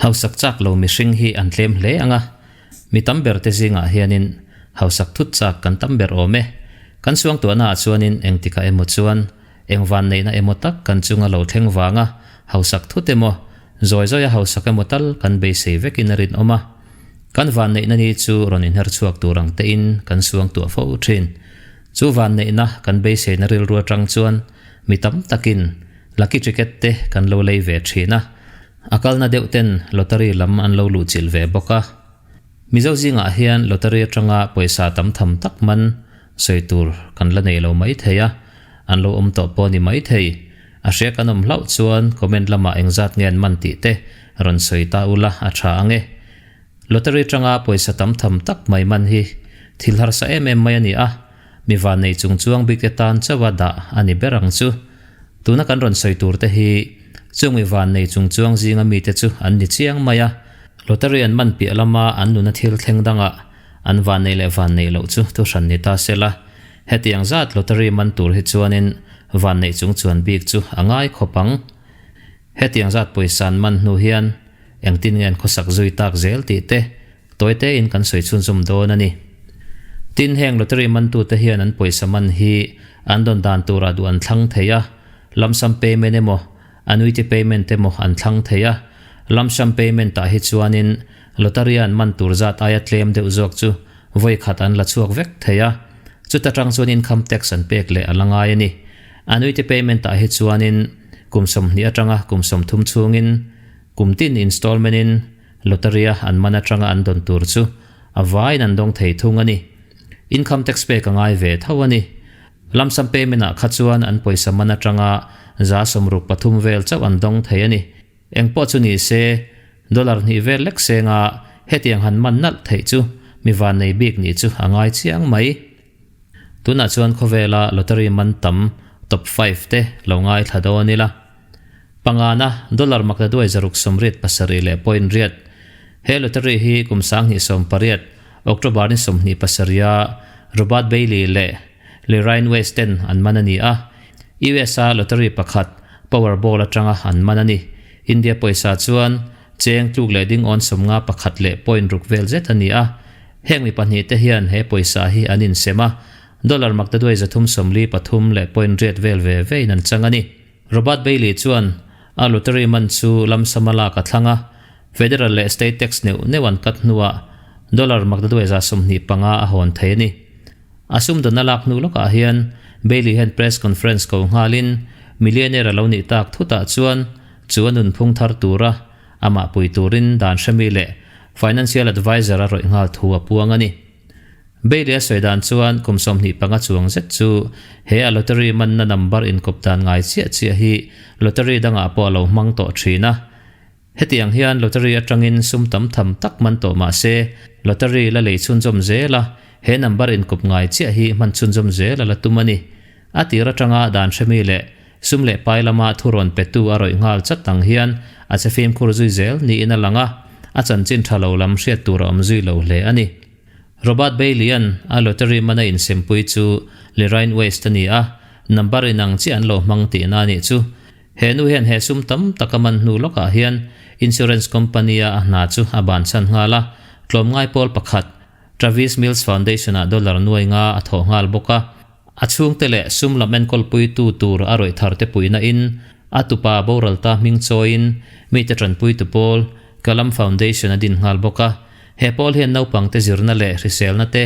Hausak chak lo mihring hi an tlem hle ang a, mi tam ber te zingah hianin hausak thut chak kan tam ber awm e. Kan suangtuahnaah chuanin engtikah emaw chuan eng vanneihna emaw tak kan chunga lo thleng vanga hausak thut emaw, zawi zawia hausak emaw tal kan beisei vekin a rinawm a. Kan vanneihna ni chu rawn inher chhuak tur ang tein kan suangtuah fo thin. Chu vanneihna kan beiseina rilru atang chuan mi tam takin lucky ticket te kan lo lei ve thin a. A kalna deuh ten lottery lam an lo luhchilh ve bawk a. Mizo zingah hian lottery atanga pawisa tam tham tak man sawi tur kan la nei lo mai thei a, an lo awm tawh pawh ni mai thei. A hria kan awm hlauh chuan comment lamah engzat nge an man tih te rawn sawi ta ula a tha ang e. Lottery atanga pawisa tam tham tak mai man hi thil harsa em em mai a ni a, mi vannei chung chuang bikte tan chauha dah a ni ber ang chu. Tuna kan rawn sawi tur te hi chung mi vannei chung chuang zinga mite chu an ni chiang mai a, lottery an man piah lama an nuna thil thleng dangah an vannei leh vannei loh chu thu hran ni ta se la, hetiang zat lottery man tur hi chuanin vanneih chung chuan bik chu a ngai khawp ang. Hetiang zat pawisa an man hnu hian engtin nge an khawsak zui tak zel tih te Tawi tein kan sawi chhunzawm dawn a ni. Tin, heng lottery mantute hian an pawisa man hi an dawn dan turah duh an thlang thei a, lump sum payment emaw, annuity payment emaw an thlang thei a. Lump sum payment ah hi chuanin lottery an man tur zat aia tlem deuh zawk chu vawi khat an la chhuak vek thei a, chuta tang chuan income tax an pek leh a la ngai a ni. Annuity payment ah hi chuanin kum 20 atanga kum 30 chhungin kum tin installment in Lottery-a an man atanga an dawn tur chu a vaiin an dawng thei thung a ni. Income tax pek a ngai ve tho a ni. Lump sum payment-ah kha chuan an pawisa man atanga 63 vel chauh an dawng thei a ni. Eng pawh chu ni se, dollar hnih vel lek senga hetiang han man nalh theih chu mi vannei bik nih chu a ngai chiang mai. Tunah chuan khawvela lottery man tam top five te lo ngaithla dawn ila. Pangana, dollar maktaduai 687 leh point riat. He lottery hi kum 2018, October ni 27 a Robert Bailey leh Lorraine West ten an man a ni a. US a lottery pakhat, Powerball atanga an man a ni. India pawisa chuan cheng tluk leh ding awn 51 leh point ruk vel zet a ni a. Heng mi pahnih te hian he pawisa hi an insem a, dollar maktaduai 343 leh point riat vel ve vein an chang a ni. Robert Bailey chuan a lottery man chu lamsam a lak a thlang a, federal leh state tax neuh neuh an cut hnuah dollar makdaduai 25 a hawn thei a ni. A sumdawn a lak hnu lawkah hian Bailey hian press conference ko nghalin millionaire a lo nih tak thutah chuan chu a nunphung thar tura amah pui turin dan hremi leh financial adviser a rawih nghal thu a puang a ni. Bailey a sawi dan chuan kum 25 chuang zet chu he a lottery manna number inkawp dan ngai chiah chiah hi lottery dangah pawh a lo hmang tawh thin a. Hetiang hian lottery atangin sum tam tham tak man tawh mah se lottery la lei chhunzawm zel a, he number inkawp ngai chiah hi hman chhunzawm zel a la tum a ni. A tir atanga dan hremi leh sum leh pai lama thurawn petu a rawih nghal chat ang hian a che fimkhur zui zel niin a lang a, a chanchin tha lo lam hriat tur a awm zui lo hle a ni. Robert Bailey-a'n a lottery mana insempui chu Lorraine West a ni a, number inang chiah an lo hmang tihna a nih chu. He nu hian he sum tam tak a man hnu lawkah hian insurance company-a a hna chu a banchhan nghal a, tlawmngai pawl pakhat, Travis Mills Foundation-ah dollar nuai nga a thawh nghal bawk a. A chhungte leh sum lam enkawlpuitu tur a rawih tharte puihna in a tupa boralta hming chawiin mite tanpuitu pawl Kalam Foundation a din nghal bawk a. He pawl hian naupangte zirna leh hriselna te,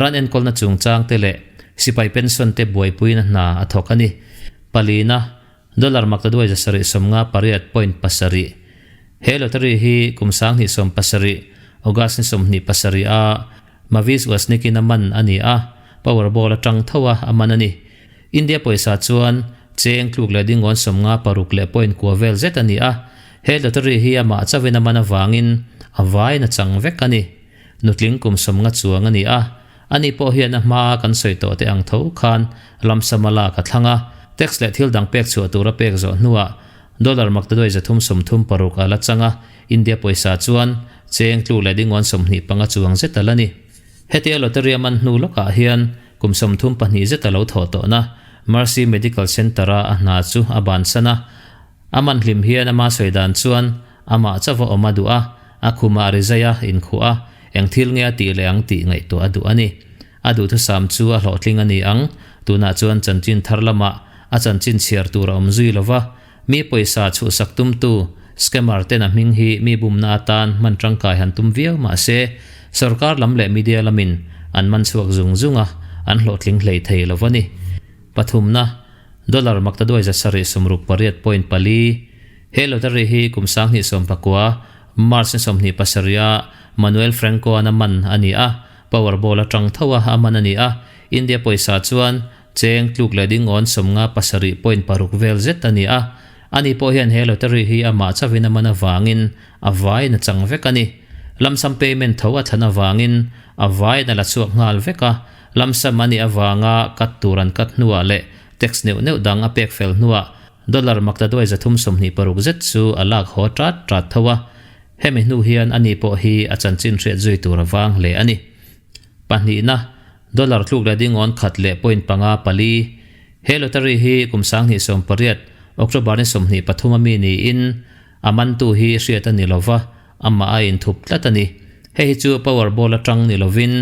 ran enkawlna chungchangte leh sipai pension te buaipuina hna a thawk a ni. Palina, dollar maktaduai 758 point pasarih. He lottery hi kum 2017, August ni 27 a Mavis Wozniak-in a man a ni a, Powerball atang tho a a man a ni. India pawisa chuan cheng tluk leh dingawn 56 leh point kua vel zet a ni a, he lottery hi amah chauhin a man avangin a vaiin a chang vek a ni. Nutling kum 50 chuang a ni a, ani pawh hian a hmaa kan sawi tawh te ang tho khan lamsam a lak a thlang a, tax leh thil dang pek chhuah tura pek zawh hnuah dollar maktaduai 336 a la chang a, India pawisa chuan cheng tluk leh dingawn 25 chuang zet a la ni. Hetia lottery a man hnu lawkah hian kum 32 zet a lo thawh tawhna Mercy Medical Centre-a a hna chu a bansan a. A man hlim hian ama sawi dan chuan Amah chauh a awm a duh a, a khumah rizai a inkhuh a, eng thil nge a tih leh ang tih ngaihtuah a duh a ni. A duhthusam chu a hlawhtling a ni ang. Tunah chuan chanchin thar lamah a chanchin chhiar tur a awm zui lo va, mi pawisa chhuhsak tumtu scammer ten a hming hi mi bumna atan hman tangkai han tum viau mah se, sorkar lam leh media lamin an man chhuak zung zung a, an hlawhtling hlei thei lo va ni. Pathumna, Dollar maktaduai 768.4. He lottery hi kum 2019 March ni 27 a Manuel Franco-a'n a man a ni a, Powerball atang tho a a man a ni a, India pawisa chuan cheng tluk leh dingawn 57.6 vel zet a ni a. Ani pawh hian he lottery hi amah chauhin a man avangin a vaiin a chang vek a ni. Lump sum payment tho a thlan avangin a vaiin a la chhuak nghal vek a, lump sum a nih avanga cut tur an cut hnuah leh tax neuh neuh dang a pek fel hnuah Dollar maktaduai 326 zet chu a lak haw ṭat ṭat tho a, hemi hnu hian ani pawh hi a chanchin hriat zui tur a vang hle a ni. Pahnihna, Dollar tluk leh dingawn khat leh point panga pali. He lottery hi kum 2018 October ni 23 a mi niin a mantu hi hriat a ni lo va, amah a inthup tlat a ni. Hei hi chu Powerball atang ni lovin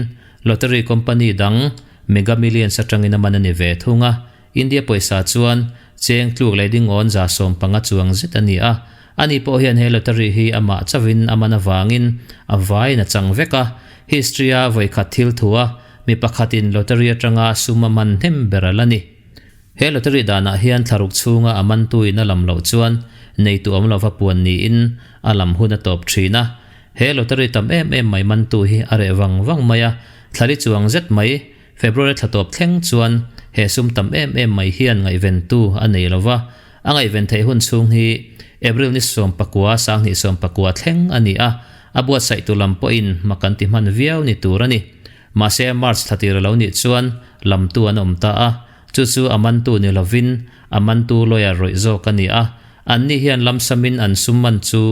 lottery company dang Mega Millions atangin a man a ni ve thung a, India pawisa chuan cheng tluk leh dingawn 150 chuang zet a ni a, ani pawh hian he lottery hi amah chauhin a man avangin a vaiin a chang vek a, history-a vawikhat thil thu a mi pakhatin lottery atanga sum a man hnem ber a la ni. He lottery danah hian thlaruk chhunga a mantuin a lam loh chuan neitu awm lova puan niin a lam hun a tawp thin a, he lottery tam em em mai mantu hi a reh vang vang mai a, thlali chuang zet mai February thla tawp thleng chuan he sum tam em em mai hian ngaihventu a nei lo va, a ngaihven theih hun chhung hi April ni 19 2019 thleng a ni a, a buatsaihtu lam pawhin mak an ti hman viau ni tur a ni. Mahse March thla tir a lo nih chuan lamtu an awm ta a, chu chu a mantu ni lovin a mantu lawyer rawih zawk a ni a, anni hian lamsamin an sum man chu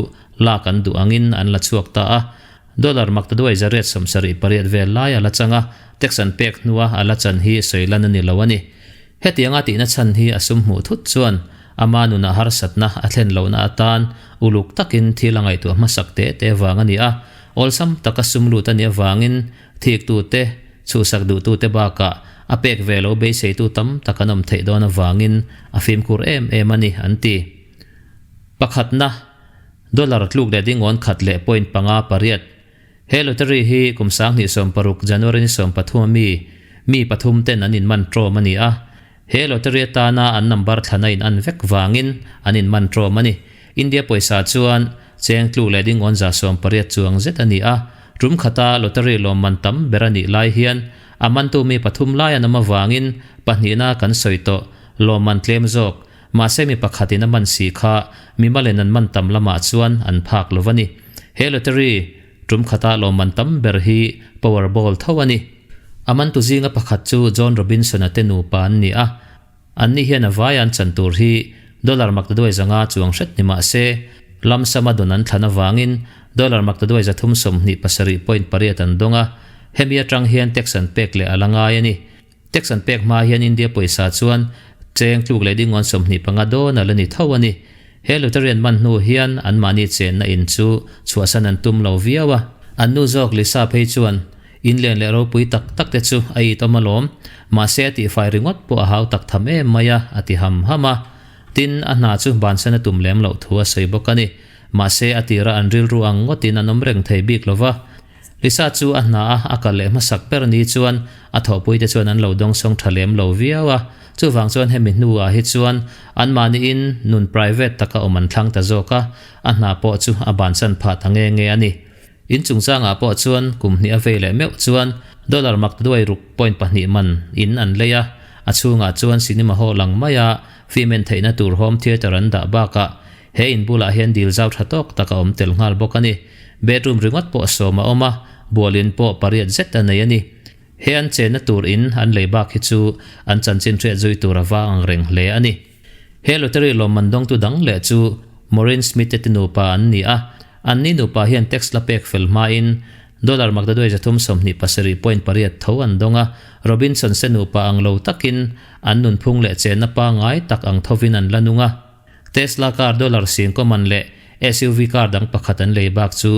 lak an duh angin an la chhuak ta a, Dollar maktaduai 878 vel lai a la chang a, tax an pek hnua a la chan hi sawi lan a ni lo a ni. Hetianga tihna chhan hi a sum hmuh thut chuan ama nunah harsatna a thlen lohna atan uluk takin thil a ngaihtuah hmasak te te vang a ni a, awlsam taka sum lut a nih avangin thiktute, chhuhsak duhtute bakah a pek ve lo beiseitu tam tak an awm theih dawn avangin a fimkhur em em a ni, an ti. Pakhatna. Dollar tluk leh dingawn khat leh point panga pariat. He lottery hi kum 2016 January ni 13 a mi, mi pathum ten an inman ṭawm a ni a. He lottery atana an number thlan a in an vek vangin an inman ṭawm a ni. India pawisa chuan cheng tluk leh dingawn 180 chuang zet a ni a. Tum khata lottery lawmman tam ber a nih lai hian a mantu mi pathum lai an awm avangin pahnihna kan sawi tawh lawmman tlem zawk Mahse mi pakhatin a man si kha mimalen an man tam lamah chuan an phak lo va ni. He lottery tum khata lawmman tam ber hi Powerball tho a ni. A mantu zinga pakhat chu John Robinson-a te nupa an ni a. Anni hian a vai an chan tur hi dollar maktaduai zanga chuang hret ni mah se, lump sum-a dawn an thlan avangin dollar maktaduai 327.8 an dawng a. Hemi atang hian tax an pek leh a la ngai a ni. Tax an pek hma hian India pawisa chuan cheng tluk leh dingawn 25 dawn a la ni tho a ni. He lottery an man hnu hian anmahni chenna in chu chhuahsan an tum lo viau a. An nu zawk Lisa phei chuan in len leh ropui tak tak te chu a itawm alawm, mahse a tihfai ringawt pawh a hau tak tham em mai a, a ti ham ham a. Tin, a hna chu bansan a tum lem loh thu a sawi bawk a ni. Mahse a tira an rilru ang ngawtin an awm reng thei bik lo va. Lisa chu a hna a a kal leh hmasak ber ni chuan a thawhpuite chuan an lo dawngsawng tha lem lo viau a, chuvang chuan hemi hnuah hi chuan anmahniin nun private taka awm an thlang ta zawk a, a hna pawh chu a bansan phah ta nge nge a ni. In chungchangah pawh chuan kum hnih a vei leh meuh chuan dollar maktaduai ruk point pahnih man in an lei a, a chhungah chuan cinema hall ang maia film en theihna tur home theatre an dah bakah he in bulah hian dil zau tha tawk tak a awm tel nghal bawk a ni. Bedroom ringawt pawh sawm a awm a, bualin pawh pariat zet a nei a ni. He an chenna tur in an lei bak hi chu an chanchin hriat zui tur a vang ang reng hle a ni. He lottery lawmman dawngtu dang leh chu Maureen Smith te te nupa an ni a, anni nupa hian tax la pek fel hmain dollar maktaduai 327.8 tho an dawng a, Robinson se nupa ang lo takin an nunphung leh chenna pangngai tak ang thovin an la nung a. Tesla car dollar sing kaw man leh SUV car dang pakhat an lei bak chu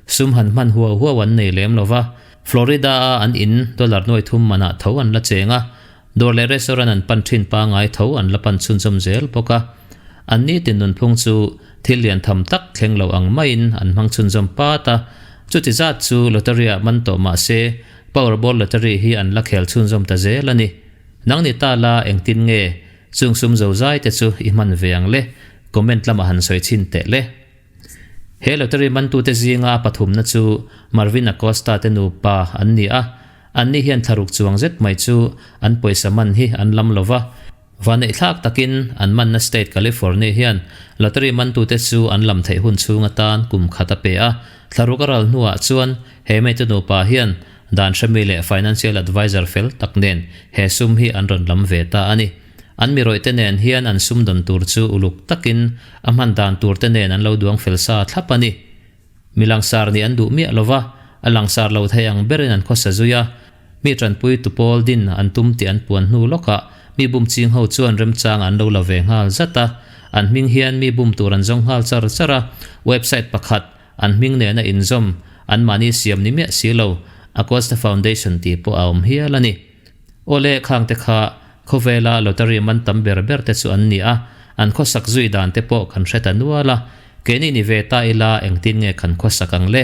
sum han hman huau huau an nei lem lo va. Florida-a an in dollar nuai thum manah tho an la cheng a, dawr leh restaurant an pan thin pangai tho an la pan chhunzawm zel bawk a. An nitin nunphung chu thil lian tham tak thleng lo ang maiin an hmang chhunzawm pat a, chuti zat chu lottery-ah man tawh mah se Powerball lottery hi an la khel chhunzawm ta zel a ni. Nang ni ta la engtin nge chung sum zo zai te chu i hman ve ang le? Comment lamah han sawi chhin teh le. He lottery mantute zinga a pathumna chu Marvin Acosta te nupa an ni a, anni hian thlaruk chuang zet mai chu an pawisa man hi an lam lo va. Vaneihthlak takin an manna state California hian lottery mantute chu an lam theih hun chhung atan kum khat a pe a, thlaruk a ral hnuah chuan he mite nupa hian dan hremi leh financial advisor fel tak nen he sum hi an rawn lam ve ta a ni. An mi rawihte nen hian an sumdawn tur chu uluk takin a hman dan turte nen an lo duang fel sa thlap a ni. Mi langsar nih an duh miah lo va, a langsar lo thei ang berin an khawsa zui a. Mi tanpui tu pawl din an tum tih an puan hnu lawkah mi bum ching ho chuan remchang an lo la ve nghal zat a. An hming hian mi bum tur an zawng nghal char char a, website pakhat an hming nena inzawm anmahni siam ni miah si lo, Acosta Foundation tih pawh a awm hial a ni. Awle khangte kha khawvela lottery man tam ber ber te chu an ni a, an khawsak zui dan te pawh kan hre ta nual a, keini ni ve ta ila engtin nge kan khawsak ang le?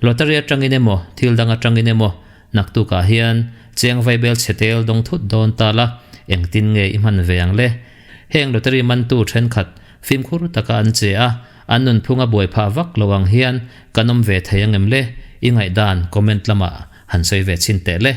Lottery atangin emaw thil dang atangin emaw naktukah hian cheng vaibel chhe tel dawng thut dawn ta la, engtin nge i hman ve ang le? Heng lottery mantu thenkhat fimkhur taka an che a, an nunphunga buai phah vak lo ang hian kan awm ve thei angem le? I ngaihdan comment lamah han sawi ve chhin teh le.